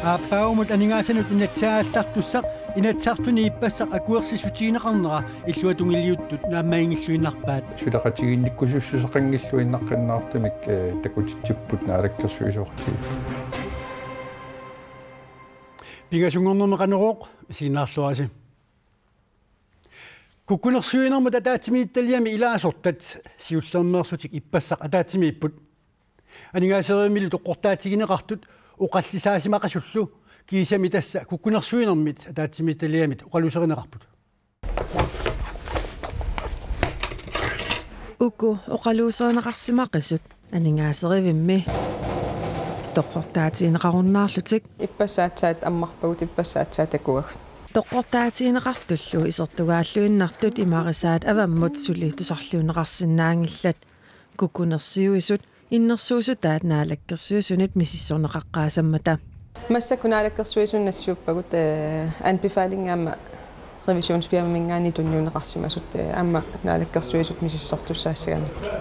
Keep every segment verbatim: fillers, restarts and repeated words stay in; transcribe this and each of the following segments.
Aappaagumut aningaasanut inatsisaagallartussaq Inatsisartuni ippassaq akuersissutigineqarnera illuatungiliuttut naammaginngilluinnarpaat. Suleqatigiinnikkusussuseqanngilluinnaqqinnaartumik, eh, takutitsipput naalakkersuisooqatigiit. Pingasunngornermi Qanorooq isiginnaarluarisi. Kukkunersiuinermut ataatsimiititaliami ilaasortat siullermeersutik ippassaq ataatsimiipput. Aningaaserivimmillu toqqortaatigineqartut oqallisaasimaqasullu kiisami tassa kukkunersiuinermit ataatsimiititaliamit oqaluuserineqarput. Uku oqaluuserineqarsimaqisut aningaaserivimmi toqqortaatigineqarunnaarlutik. Ippassaq aatsaat ammarpagut, ippassaq aatsaat takuagut. Toqqortaatigineqartullu isertugaalluinnartut imarisaat avammut suli tusarliunneqarsinnaanngillat. Kukkunersiuisut innersuussutaat Naalakkersuisunit misissorneqaqqaassammata. Massakkut Naalakkersuisuni nassiuppagut, eh, anbefalingi aamma revisionsfirmaminngaanniit tunniunneqarsimasut, eh, aamma Naalakkersuisut misissortussaassagamikkit.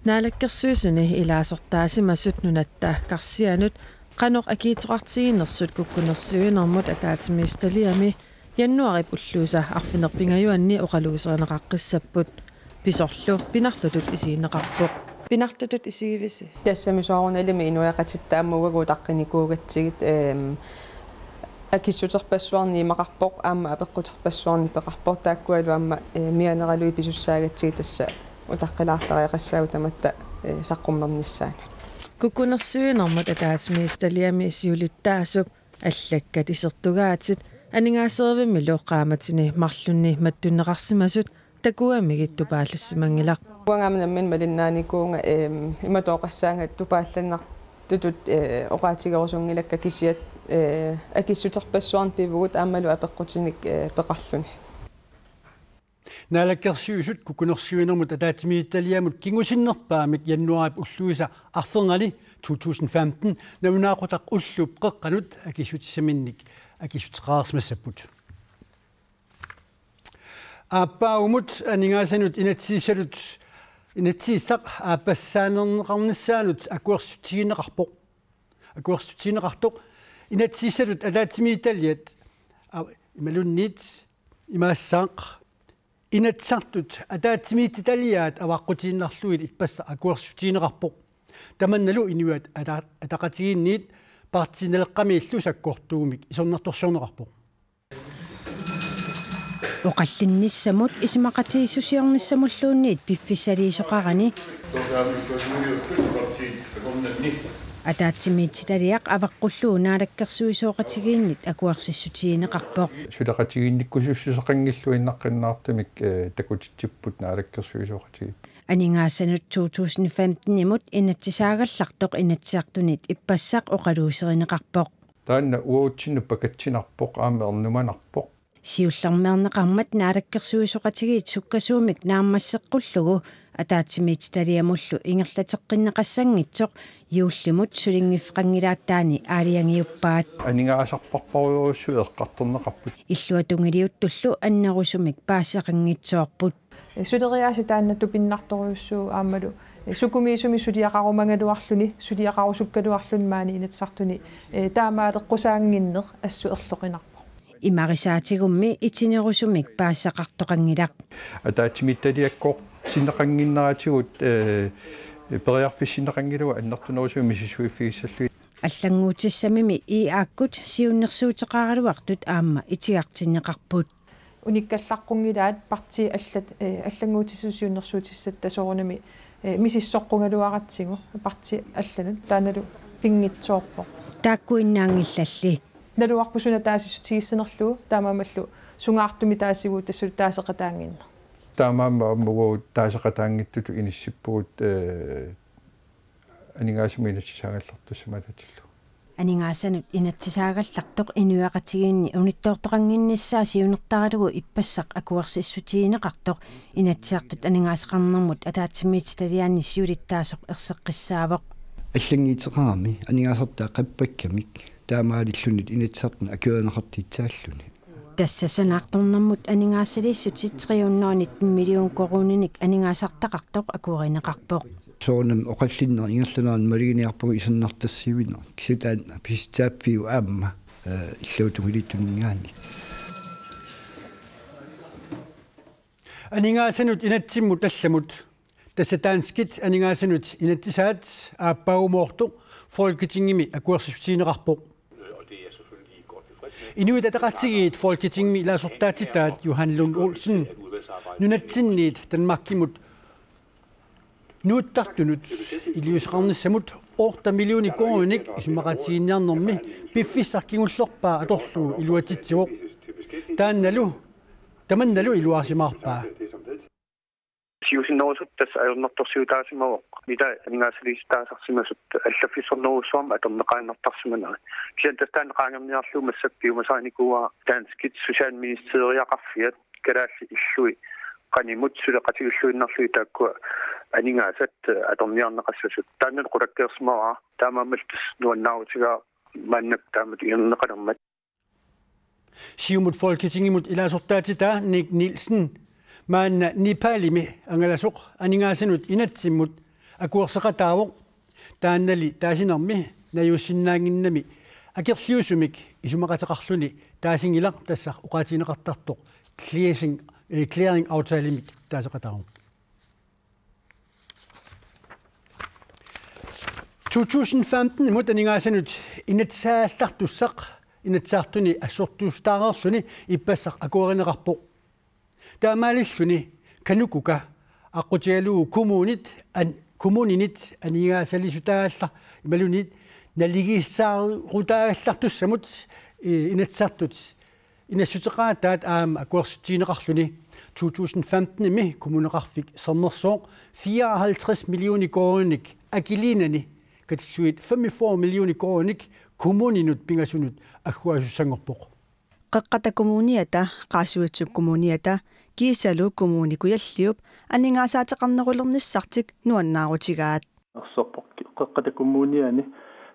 Naalakkersuisuni ilaasortaasimasut nunatta karsianut qanoq akiitsoqartiginersut kukkunersiuinermut ataatsimiititaliami januaarip ulluisa arfineq-pingajuanni oqaluuserineqaqqissapput. Pisorlu pinartutut isigineqarpoq. Pinartutut isigivisi? Tassami soorunalimi inuiaqatitta aamma uagut utaqqinikuugatsigit, ehm, akissuterpassuarnik imaqarpoq, aamma apeqquterpassuarnik peqarpoq, taakkualu aamma, eh, mianeralugit pisussaagatsigit tassa utaqqilaartariaqassaagut tamatta, eh, saqqummernissaanut. Kukkunersiuinermut ataatsimiititaliami siulittaasup allakkat isertugaatit aningaaserivimmilu qaammatini marlunni mattunneqarsimasut takugamigit tupaallassimanngilaq. Uanga aamma nammineq malinnaanikuuvunga, ehm, imatut oqassaanga tupaallannartutut, eh, oqaatigerusunngilakka kisiat, eh, akissuterpassuarnik pivugut aammalu apeqqutinik, eh, peqarluni. Naalakkersuisut kukkunersiuinermut ataatsimiititaliamut kingusinnerpaamik januaarip ulluisa arfernali to tusind femten nalunaaqutaq ullup qeqqanut akissutissaminnik akissuteqareersimassapput. Aappaagumut aningaasanut inatsisissatut inatsisissaq aappassaaneqarnissaanut akuersissutigineqarpoq. Akuersissutigineqartoq inatsisissatut ataatsimiititaliat a-, imaluunniit imaassaaq Inatsisartut ataatsimiititaliaat avaqqutiinnarlugit ippassaq akuersissutigineqarpoq. Tamannalu Inuit Ata-, Ataqatigiinniit Partii Naleqqamiillu sakkortuumik isornartorsiorneqarpoq. Oqallinnissamut isumaqatigiissusiornissamulluunniit piffissaliisoqarani ataatsimiititaliaq avaqqullugu naalakkersuisooqatigiinnit akuersissutigineqarpoq. Suleqatigiinnikkusussuseqanngilluinnaqqinnaartumik, eh, takutitsipput naalakkersuisooqatigiit. Aningaasanut to tusind femten-imut inatsisaagallartoq Inatsisartunit ippassaq oqaluuserineqarpoq. Taanna uatsinnut pakatsinarpoq aamma ernumanarpoq. Siullermeerneqarmat naalakkersuisooqatigiit sukkasuumik naammasseqqullugu ataatsimiititaliamullu ingerlateqqinneqassanngitsoq juullimut sulinngiffeqanngilaat taanna aalajangiuppaat. Aningaasarparparujussuit eqqartorneqarput. Illuatungiliuttullu annerusumik paasisaqanngitsoorput. Suleriaaseq taanna tupinnartorujussuuvoq aammalu sukumiisumik suliaqarumagaluarluni, suliaqarusukkaluarluni maani Inatsisartuni, eh, taamaaleqqusaannginneq assut erloqinarpoq. Imarisaatigummi itinerusumik paasisaqartoqanngilaq. Ataatsimiititaliakkoortinneqannginneratigut, eh, periarfissinneqanngilagut annertunerusumik misissuiffigissallugit. Allannguutissamimi I A-kkut siunnersuuteqaraluartut aamma itigartinneqarput. Unikkallarqunngilaat partiit allat, eh, allannguutissatut siunnersuutissatta soorunami, eh, misissoqqugaluaratsigu partiit allanut taannalu pinngitsoorpoq. Taakkuinnaanngillalli. Naluarput suna taasissutigissanerlugu taamaammallu sungaartumik taasivut tassalu taaseqataannginneq. Taamaammat aamma uagut taaseqataanngitsutut inissippugut, eh, aningaasanut inatsisaagallartussamut atatillugu. Aningaasanut inatsisaagallartoq inuiaqatigiinni unittoortoqannginnissaa siunertaralugu ippassaq akuersissutigineqartoq Inatsisartut aningaasaqarnermut ataatsimiititaliaani siulittaasoq erseqqissaavoq. Allannguuteqarami aningaasartai qappakkamik taamaalilluni Inatsisartuni akuerineqartussalluni. Tassa sanaartornermut aningaasaliissutit tre hundrede og nitten million koruuninik aningaasartaqartoq akuerineqarpoq. Soorunami oqallinneq ingerlanerani maluginiarpunga isornartorsiuineq. Kisianni taanna pisitsaaffiuvoq aamma, eh, illuatungiliittuninngaanniit. Aningaasanut inatsimmut allamut. Tassa danskit aningaasanut inatsisaat aappaagumoortoq Folketingimi akuersissutigineqarpoq. Inuit Ataqatigiit Folketingimi ilaasortaatitaat Johan Lund Olsen nunatsinniit Danmarkimut nuuttartunut iliuuseqarnissamut otte millioner koruuninik isumaqatigiinniarnermi piffissaq kingullerpaaq atorlugu iluatsitsivoq. Taannalu, tamannalu iluarisimaarpaa. Siusinnerusuttut tassa ajornartorsiutaasimavoq, ila aningaasaliissutaasarsimasut allaffissornerujussuarmik atorneqaannartarsimaneri. Kisianni tassa taanna qaangerniarlugu massakkut piumasarinikuuara danskit socialministeriaqarfiat kalaallit illui qanimut suleqatigilluinnarlugit taakkua aningaasat atorniarneqassasut. Taanna qulakkeersimavara, taamaammallu tassa nuannaarutigaara maannakkut taamatut ingerlanneqalermat. Siumut Folketingimut ilaasortaatitaa Nick Nielsen maanna Nepalimi angalasoq aningaasanut inatsimmut akuerseqataavoq. Taannali taasinermi najuussinnaannginnami akerliusumik isumaqateqarluni taasinngilaq, tassa oqaatigineqartartoq clearing, eh, clearing aftalemik taaseqataavoq. To tusind femtenimut aningaasanut inatsisaallartussaq Inatsisartuni assortuussutaareerluni ippassaq akuerineqarpoq. Taamaalilluni KANUKOKA aqqutigalugu kommunit an-, kommuninit aningaasaliisutaallar imaluunniit naligiissaarutaagallartussamut, eh, Inatsisartut inassuteqaataat aamma akuersissutigineqarluni. To tusind femtenimi Kommuneqarfik Sermersooq fireoghalvtreds millioner koruuninik akiliinani katillugit femogfyrre millioner koruuninik kommuninut pingasunut agguaasussanngorpoq. Qeqqata Kommuniata, Qaasuitsup Kommuniata kiisalu Kommune Kujalliup aningaasaateqarnerulernissartik nuannaarutigaat. Erserpoq Qeqqata Kommuniani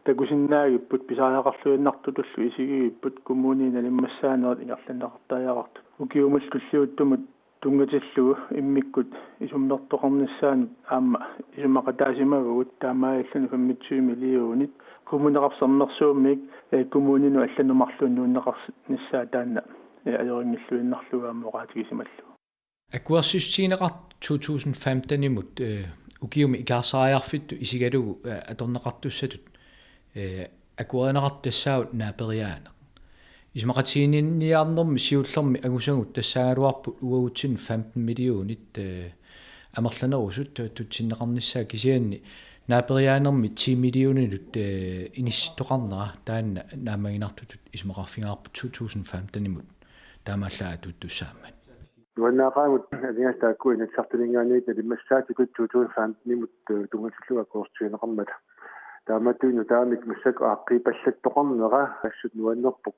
takusinnaagipput pisariaqarluinnartutullu isigigipput kommunini nalimmassaanerit ingerlanneqartariaqartut. Ukiumut tulliuttumut tunngatillugu immikkut isummertoqarnissaanut aamma isumaqataasimavugut, taamaalilluni femogtyve millionit Kommuneqarfik Sermersuumiit, eh, kommuninut allanut marlunut nuunneqarnissaa taanna, eh, ajorinngilluinnarlugu aamma oqaatigisimallugu. Akuersissutigineqartoq to tusind femtenimut, eh, ukiumi ikaarsaariarfittut isigalugu, eh, atorneqartussatut, eh, akuerineqartoq tassaavoq naaperiaaneq. Isumaqatiginninniarnermi siullermi angusagut tassaagaluarput uagutsinnut femten millionit, eh, amerlanerusut, eh, tutsinneqarnissaa, kisianni naaperiaanermi ti millioninut, eh, inissittoqarnera taanna naammaginartutut isumaqarfigaarput to tusind femtenimut taamaallaat atuuttussaammat. Nuannaaqaagut aningaasat taakku Inatsisartuninngaanniit nalimmassaatikut to tusind femtenimut, eh, tunngatillugu akuersissutigineqarmata. Taamaattumik nutaamik massakkut aaqqiipallattoqarnera assut nuannerpoq.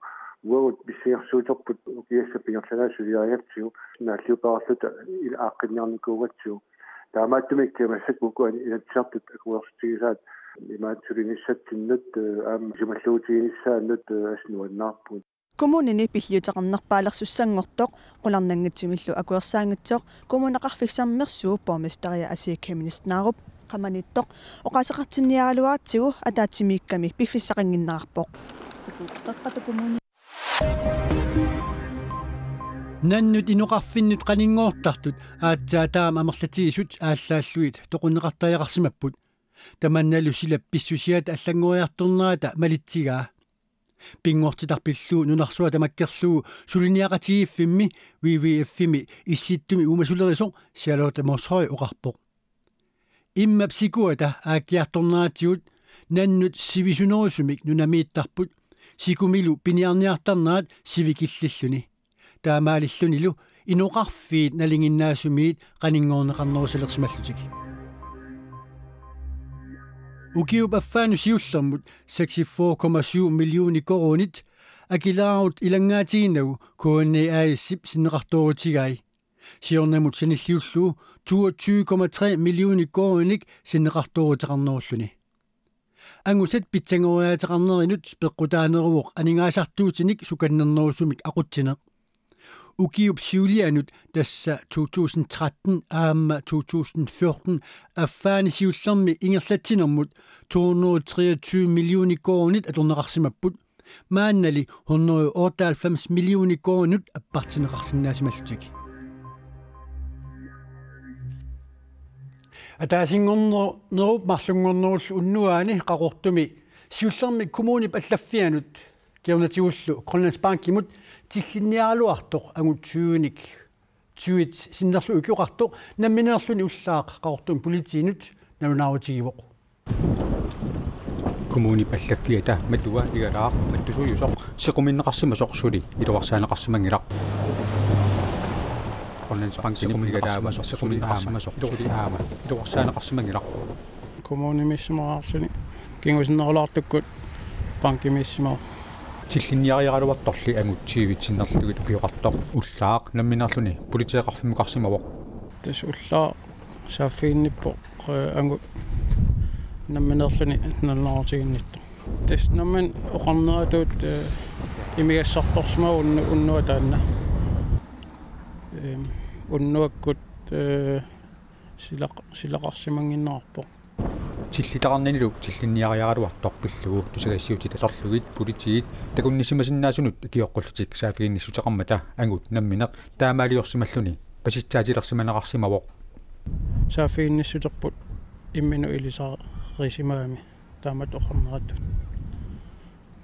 Uagut missingersuuterput ukiassap ingerlanerani suliarigatsigu, naalliupparluta il-, aaqqinniarnikuugatsigu. Taamaattumik massakkut uku Inatsisartut akuersissutigisaat imaattoq sulinissatsinnut, eh, aamma isumalluutiginissaannut, eh, assut nuannaarpugut. Kommunini pilliuteqarnerpaalersussanngortoq qularnanngitsumillu akuersaanngitsoq Kommuneqarfik Sermersuup borgmesteria Asii Chemnitz Narup qamaniittoq oqaaseqartinniaraluaratsigu ataatsimiikkami piffissaqannginnerarpoq. Nannut inoqarfinnut qaninngoortartut aatsaat taama amerlatigisut aallaallugit toqunneqartariaqarsimapput. Tamannalu silap pissusiata allanngoriartornerata malitsigaa. Pinngortitaq pillugu nunarsuaq tamakkerlugu suliniaqatigiiffimmi W W F-imi Issittumi uumasulerisoq Charlotte Moshøj oqarpoq. Immap sikuata aakkiartorneratigut nannut sivisunerusumik nunamiittarput, sikumilu piniarniartarnerat sivikillilluni. Taamaalillunilu inoqarfiit nalinginnaasumiit qaninngoorneqarnerusalersimallutik. Ukiup affaanut siullermut seksogfyrre komma syv millioner koruunit Akileraarut ilanngaatiginnagu K N A A/S-ip sinneqartoorutigai. Siornamut sanilliullugu toogtyve komma tre millioner koruuninik sinneqartooruteqarnerulluni. Angusat pitsanngoriaateqarnerinut peqqutaaneruvoq aningaasartuutinik sukannernerusumik aqutsineq. Ukiup siulianut, tassa to tusind tretten aamma to tusind fjorten, affaani siullermi ingerlatsinermut to hundrede treogtyve millioner koruunit atorneqarsimapput. Maannali hundrede otteoghalvfems millioner koruunit appartinneqarsinnaasimallutik. Ataasinngornerup marlunngornerullu unnuaani Qaqortumi siullermik kommunip allaffianut kingornatigullu Grønlandsbankimut tillinniaraluartoq angut tyvenik tyve sinnerlugit ukioqartoq nammineerluni ullaaq Qaqortumi politiinut nalunaarutigivoq. Kommunip allaffiata matua igalaaq mattusuujusoq sequminneqarsimasoq suli iluarsaaneqarsimanngilaq. Grønlandsbankimut igalaava sequminneqarsimasoq suli aamma iluarsaaneqarsimanngilaq. Kommunimiissimagaarluni kingusinnerulaartukkut bankimiissimavoq. Tillinniariaraluartorli angut tyve sinnerlugit ukioqartoq ullaaq nammineerluni politeeqarfimmukarsimavoq. Tassa ullaaq saaffiginnippoq, eh, angut nammineerluni nalunaarutiginnittoq. Tassa nammineq oqarneratut, eh, imigassartorsimavoq unnu-, unnuaq taanna. Ehm, unnuakkut, eh, silaq-, silaqarsimannginnerarpoq. Tillitaqarnanilu tillinniariaraluartoq pillugu tusagassiuutit atorlugit politiit takunnissimasinnaasunik ikioqqullutik saaffiginnissuteqarmata angut nammineq taamaaliorsimalluni pasissaatilersimaneqarsimavoq. Saaffiginnissuterput imminut ilisarisimagami taamatut oqarneratut.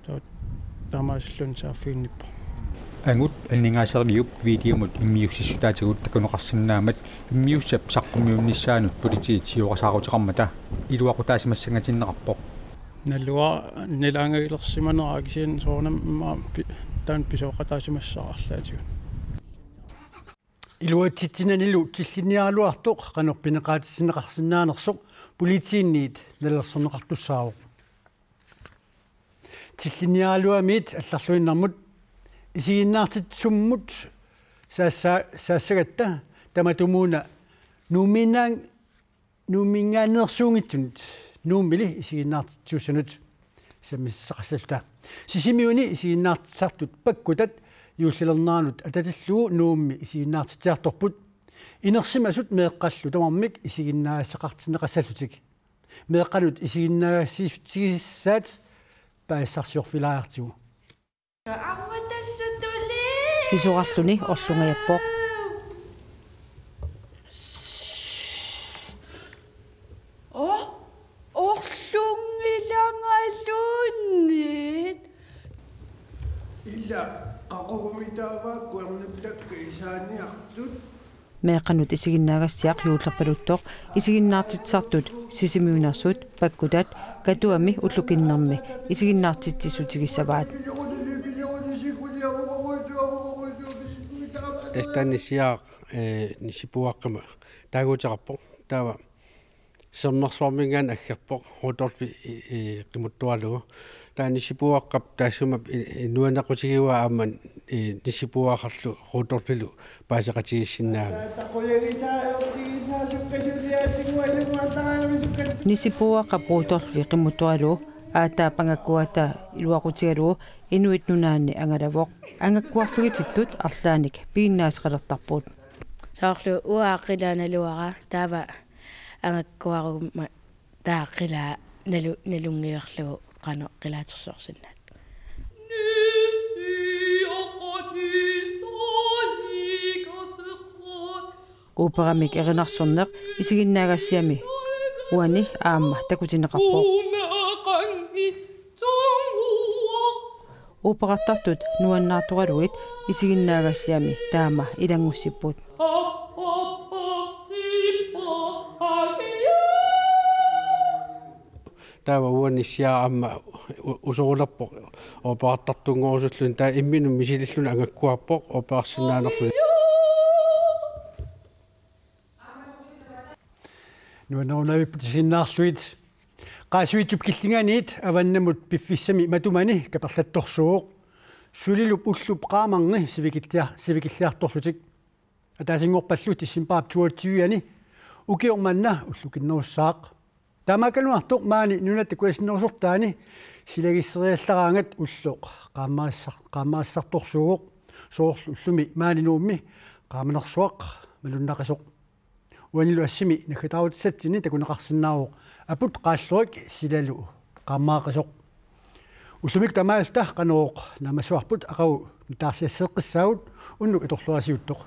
Taava taamaasilluni saaffiginnippoq. Angut anningaaseriviup videomut immiussissutaatigut takuneqarsinnaammat immiussap saqqummiunnissaanut politiit sioqasaaruteqarmata iluaqutaasimassangatinneqarpoq. Naluara nilaangagilersimanera kisianni soorunami pi-, taanna pisooqataasimassaaq arlaatigut. Iluatsitsinanilu tillinniaraluartoq qanoq pineqaatissinneqarsinnaanersoq politiinniit nalersorneqartussaavoq. Tillinniaraluamiit allarluinnarmut isiginnaartitsisummut saassa-, saassagatta tamatumuuna Nuummiinnaang-, Nuumminngaanneersuunngitsunut Nuummili isiginnaartitsisussanut sammisaqassalluta. Sisimiuni isiginnaartitsisartut Pakkutat juullilerneranut atatillugu Nuummi isiginnaartitsisartorput. Inersimasut meeqqallu tamarmik isiginnaassaqartinneqassallutik. Meeqqanut isiginnaagassiissutigisassaat paasisarsiorfilaariartigu. Sisorarluni orlungajappoq. Oh, orlunngilangaluunniit. Ila, qaqugumitaavaa kuernittakka isaaniartut. Meeqqanut isiginnaagassiaq juullerpaluttoq isiginnaartitsisartut Sisimiuneersut Pakkutat Katuami ullukinnermi isiginnaartitsissutigissavaat. Tassa taanna nissiaaq, eh, nissipuuaqqamik taaguuteqarpoq. Taava Sermersuarminngaanniit aggerpoq Rudolfi, i-, i-, qimuttuaralugu. Taava nissipuuaqqap taassuma i-, i-, nuannaqutigivaa aamma, i-, nissipuuaqqallu Rudolfilu paaseqatigiissinnaammat. Nissipuuaqqap Rudolfi qimuttuaralugu aatsaat angakkuata iluaqutigalugu Inuit Nunaanni angalavoq. Angakkuarfigitittut arlaannik piginnaasaqalertarput. Soorlu uanga aaqqilaa naluara taava angakkuaruma taava qilaa nalu-, nalunngilerlugu qanoq qilaatersorsinnaat. Operamik erinarsorneq isiginnaagassiami uani aamma takutinneqarpoq. Operartartut nuannaartoralugit isiginnaagassiami taama ilanngussipput. Taava uani nissiaaq aamma u-, usorulerpoq operartartunngorusulluni, taava imminut misililluni angakkuarpoq operarsinnaanerluni. Nuannerunavipput isiginnaarlugit. Qaasuitsup killinganiit avannamut piffissami matumani kaperlattorsuuvoq. Sulilup ullup qaamarni sivikillia-, sivikilliartorlutik. Ataasinngorpallu decembarip toogtyve-ani ukioq manna ullukinnerussaaq. Taamaakkaluartoq maani Nunatta Kujasinnerusortaani silagisseriallaraangat ulloq qaammarissar-, qaammarissartorsuuvoq. soorlu ullumi maani Nuummi qaamanersuaq malunnaqisoq. Uanilu assimi naggataarutissatsinni takuneqarsinnaavoq aput qaalluarik silalu qaammaqisoq. Ullumikkut taamaalilluta Qanorooq naammassivarput, aqagu nutaarsiasseqqissaagut, unnuk atorluarsiuttoq.